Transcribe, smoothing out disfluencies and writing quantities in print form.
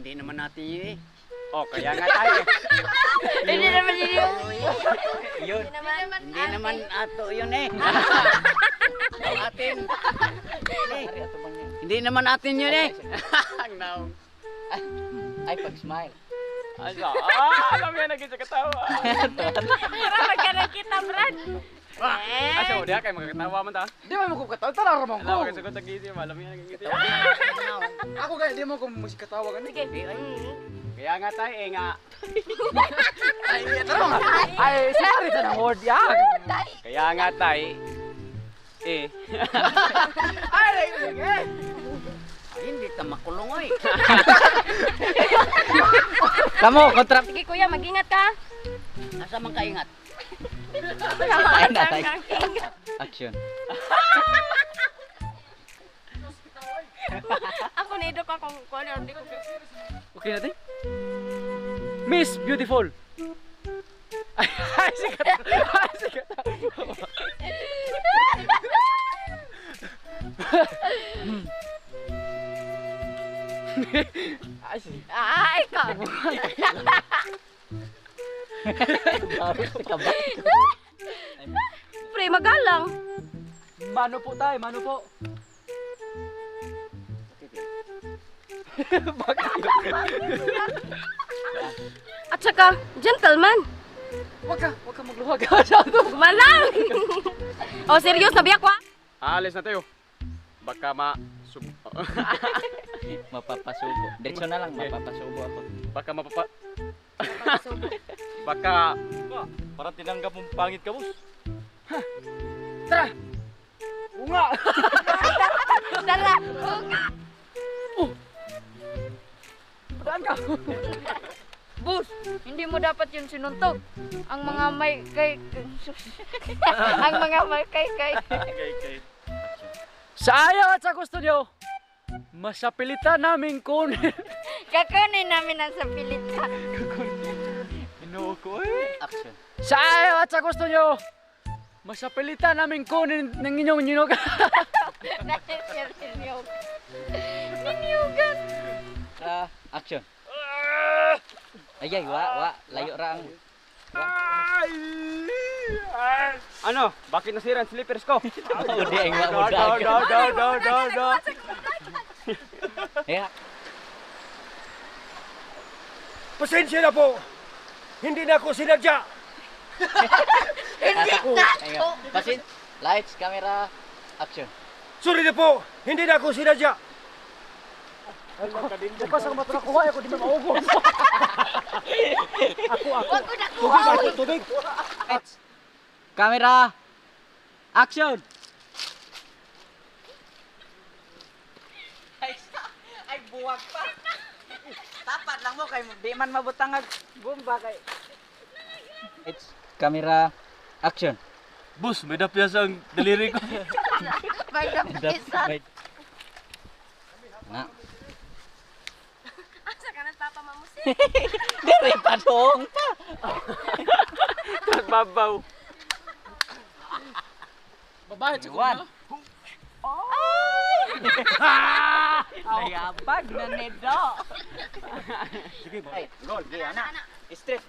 Hindi naman natin yun eh. Oh, kaya nga tayo eh. Hindi naman yun. Yun. Hindi naman ato yun eh. Atin. Eh, hindi naman atin yun eh. Ang naong. Ay, pag-smile. Asa? Ah, alam yan, naging sa katawa. Para magkarang kita, Brad. Asa mo diha kay magkatawa man ta. Di man mo ko katawa, tara ra man ko. Alam kay sagot sa gisi, alam yan naging ngiti. Ako gani di mo ko musikatawa gani. Sige. Kaya nga tayo eh nga. Ay, tara nga. Ay, sorry ta ng word ya. Kaya nga tayo eh. Ay, eh. Ay, hindi ta makulong oy. Kamo, kontra. Sige, kuya, mag-ingat ka. Asa man kaingat? Ay, natay. Action. Ako nidok akong kuan, hindi ko. Okay natin? Miss Beautiful. Ay, ay, sikat. Ay, sikat. Ay, sige. Ay, ka. Bawis ka ba? Pre, magalang. Mano po tayo, mano po. Bakit? At saka, gentleman. Wag ka magluwag masyado. Malang. Oh, serious na biyak wa? Aalis na tayo. Baka ma sub Mapapasubo. Diretso na lang, mapapasubo ako. baka mapapa baka Parang tinanggap mong pangit ka, boss. Tara! Unga! Tara. Daan ka! Boss, hindi mo dapat yun sinuntog. Ang mga may kay ang mga may kay kay. Okay, okay. Sa ayaw at sa gusto nyo, masapilitan namin kunin. Kakunin namin ang sapilitan. Ginoo ko eh. Action. Sa ayaw at sa gusto nyo, masapilitan namin kunin ng inyong nynog. Ninyog. Ninyugan. Tara, action. Ay, ay, wa, wa. Layo ra ang... ano? Bakit nasira ang slippers ko? Oh, di ay wa mo Do, do, do, do, do, do. Yeah. Pasensya na po. Hindi na ako sinadya. Hindi na ako. Pasin. Lights, camera, action. Sorry na po. Hindi na ako sinadya. Bukas ang mata nakuha, ako di ba maugos. Wag ko nakuha. Tubig, tubig. Lights, camera, action! Ay, buwag pa. Tapat lang mo kay di man mabutang ag bomba kay. Lights, camera, action. Boss, may dapyas ang daliri ko. May napisan. Na. Asa ka na papa mamusi? Dire pa dong pa. Babaw. Babae, tsaka One. Nayabag na nido. Sige, ay, gol, gi ana. Straight.